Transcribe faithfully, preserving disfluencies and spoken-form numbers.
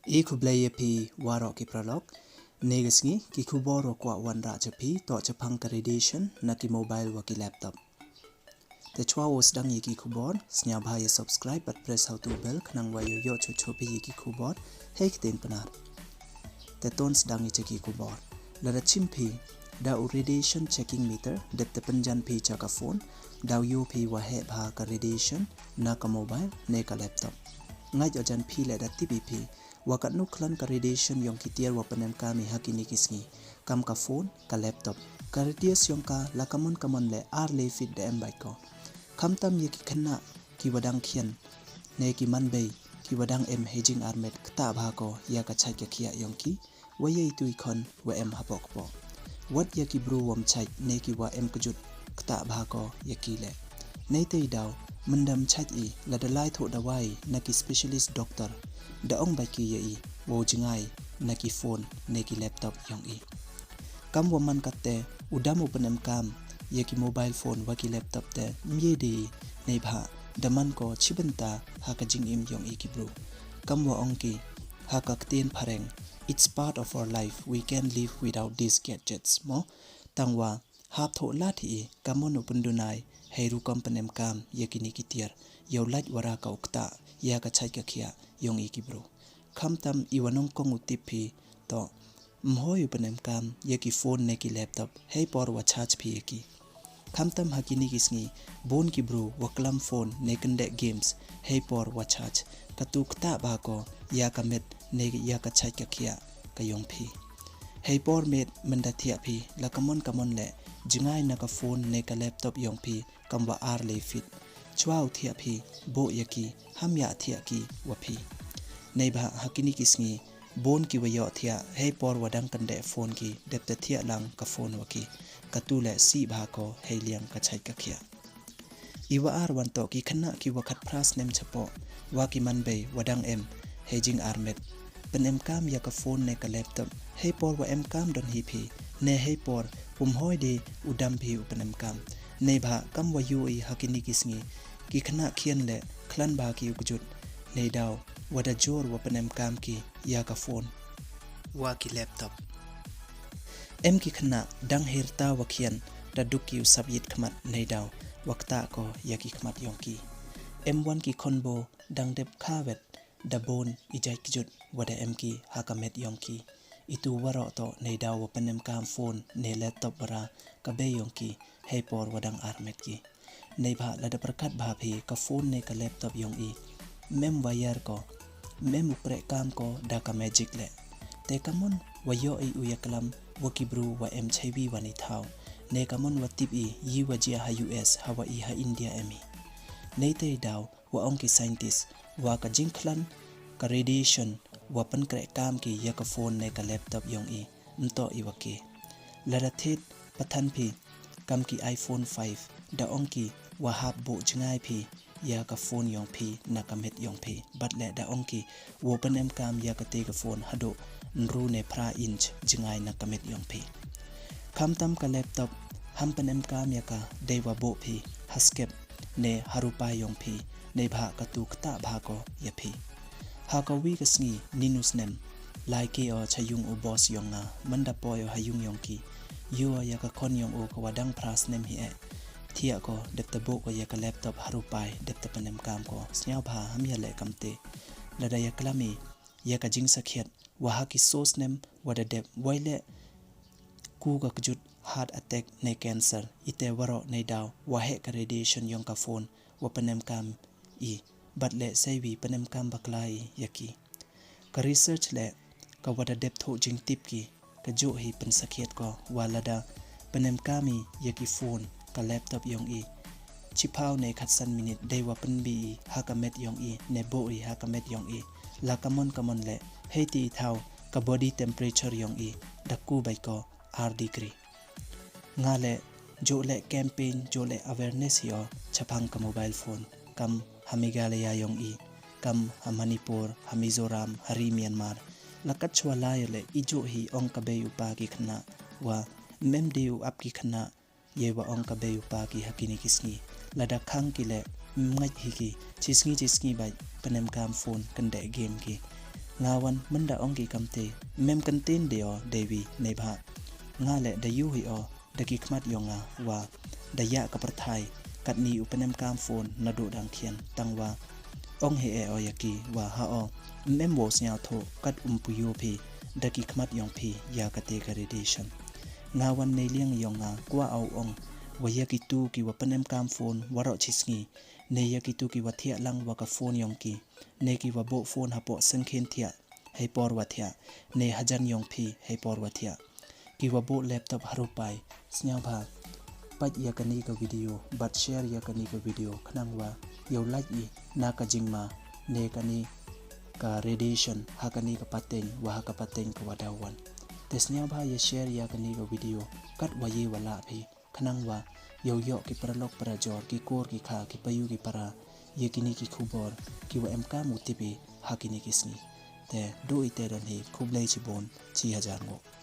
I khublei ya phi waroh ki paralok. Neka sngi ki khubor wa kwah wanrah cha phi toh chaphang ka radiation na ki mobile wa ki laptop. Te chwa wow sdang ya ki khubor, sngewbha ya subscribe bad press ha u tu bell khnang wa yow yoh chooh chooh phi ya ki khubor hei ktien Pnar. Te ton sdang ya cha ki khubor. Lada chim phi da u radiation checking meter, dep te pynjan phi cha ka phone, daw yoh phi wa heh bha ka radiation na ka mobile ne ka laptop. Ngait o jan phi leh da tip i phi wa katnu khlan ka radiation yong ki tiar wa pynemkam i ha kini ki sngi, kam ka phone, ka laptop. Ka radius yong ka la kamon kamon leh ar le feet da em bait ko. Khamtam ya ki khynnah ki wa dang khian ne ki manbei ki wa dang em hei jingarmet, ktah bha ko ya ka chait ka khiah yong ki, wa ya itu i khon wa em hapoh kpoh. Wat ya ki bru wom chait ne ki wa em kjut, ktah bha ko ya ki leh. Neitei daw, mynda ym chait i, lada lai thoh dawai na ki specialist doctor, da ong bait ki ya i wow jngai na ki phone ne ki laptop yong i. Kam wa man katte, u dam u pynemkam ya ki mobile phone wa ki laptop te ym ye de i, neibhah da man ko chibynta ha ka jingim yong i ki bru. Kam wa ong ki ha ka ktien Phareng, "It's part of our life, we can't live without these gadgets," mo. Tang wa hap thoh lad hi i, kamon u pynduna i hei rukom pynemkam ya kini ki tiar, yow lait wara ka u ktah ya ka chait ka khiah yong i ki bru. Khamtam i wa nyngkong u tip phi toh, ym hoi u pynemkam ya ki phone ne ki laptop hei por wa charge phi ya ki. Khamtam ha kini ki sngi, bun ki bru wa klam phone ne kyndeh games hei por wa charge, katu ktah bha ko ya ka met ne ya ka chait ka khiah ka yong phi. Hei por met mynda thiah phi, la kamon kamon leh, jngai na ka phone ne ka laptop yong phi kam wa ar le feet. Chwa u thiah phi, boh ya ki, ham ya thiah ki wa phi. Neibhah ha kini ki sngi, bun ki wa yoh thiah hei por wa dang kyndeh phone ki, dep te thiah lang ka phone wa ki. Katu leh sih bha ko hei liang ka chait ka khiah. I wa ar wan toh ki khynnah ki wa khatphra snem chapoh, wa ki manbei wa dang em hei jingarmet. Pynemkam ya ka phone ne ka laptop hei por wa emkam don hi phi, ne hei por wym hoi de u dam phi u pynemkam. Neibhah kam wa yoh i ha kini ki sngi, ki khynnah khian leh khlan bha ki u kjut, neidaw wa da jur wa pynemkam ki ya ka phone wa ki laptop. Em ki khynnah dang hyrta wa khian, da duk ki u sap yit khmat, neidaw wa ktah ko ya ki khmat yong ki. Em wan ki khonboo dang dep kha wet, da bun i jait kjut wa da em ki ha ka met yong ki. Itu waroh toh neidaw wa pynemkam phone ne laptop wara ka bei yong ki hei por wa dang armet ki. Neibhah lada pyrkhat bha phi, ka phone ne ka laptop yong i, ym em wire ko, ym em u krehkam ko da ka magic leh. Te kamon wa yoh i u yaklam wa ki bru wa em chaiwi wan i thaw, ne kamon wa tip i yi wa jia ha U S ha wa i ha India em i. Neitei daw wa ong ki scientist wa ka jingkhlan ka radiation wa pynkrehkam ki ya ka phone ne ka laptop yong i, ym toh i wa ke. Lada thied pathan phi kam ki iPhone five, da ong ki wa hap boh jngai phi ya ka phone yong phi na ka met yong phi. Bad leh da ong ki wow pynemkam ya kate ka phone haduh ynru ne phra inch jngai na ka met yong phi. Khamtam ka laptop, ham pynemkam ya ka dei wa boh phi ha skep ne ha rupai yong phi, neibhah katu ktah bha ko ya phi. Ha ka wi ka sngi, ynnin u snem, lai ki o cha yung u boss yong nga, mynda poi o ha yung yong ki, yoh ya ka khon yong u ka wa dang phra snem hi eh. Thiah ko, dep te boh ko ya ka laptop ha rupai, dep te pynemkam ko. Sngewbha ham ya leh kamte. Lada yaklam i ya ka jingsakhiat wa ha ki soo snem wa da dep, wei leh ku ka kjut heart attack ne cancer, ite waroh neidaw wa heh ka radiation yong ka phone wa pynemkam i, bad leh seiwi pynemkam bakla i ya ki. Ka research leh ka wa da dep thoh jingtip ki, ka juh hi pynsakhiat ko wa lada pynemkam i ya ki phone, ka laptop yong i, chiphaw ne khatsan minit dei wa pynbi i ha ka met yong i ne boh i ha ka met yong i, la kamon kamon leh, hei ti i thaw, ka body temperature yong i da ku bait ko ar degree. Nga leh, juh leh campaign, juh leh awareness hi o chaphang ka mobile phone, kam ha Meghalaya yong i, kam ha Manipur, ha Mizoram, ha ri Myanmar. La kat chwa lai leh i juh hi ong ka bei u pa ki khynnah wa ym em de u ap ki khynnah, ye wa ong ka bei u pa ki ha kini ki sngi. Lada khang ki leh, ym ngait hi ki, chi sngi chi sngi bait pynemkam phone, kyndeh game ki. Nga wan mynda ong ki kamte, mem kyntien de o Devi, neibhah nga le da yoo hi o da ki khmat yong nga wa da yah ka pyrthai katni u pynemkam phone naduh dang khian. Tangwa ong hi e o ya ki wa ha o, mem wow sniawthuh kat um pu yoo phi da ki khmat yong phi ya kate ka radiation. Nga wan neiliang yong nga kwah o u ong wa ya kitu ki wa pynemkam phone waroh chi sngi, ne ya kitu ki wa thiah lang wa ka phone yong ki, ne ki wa booh phone hapoh syngkhen thiah heipor wa thiah, ne hajan yong phi heipor wa thiah, ki wa booh laptop harupai, sniawbha pait ya kani ka video bad share ya kani ka video khnang wa yow lait i na ka jingma ne kani ka radiation ha kani ka pateng wa ha ka pateng ka wa daw wan. Te sniawbha ya share ya kani ka video kat wa ye wa lah phi, khnang wa yow yoh ki paralok parajor, ki kur ki kha, ki payu ki para ya kini ki khubor ki wa emkam u tip i ha kini ki sngi. Te du i te don hi, khublei chibun, chi hajar nguh.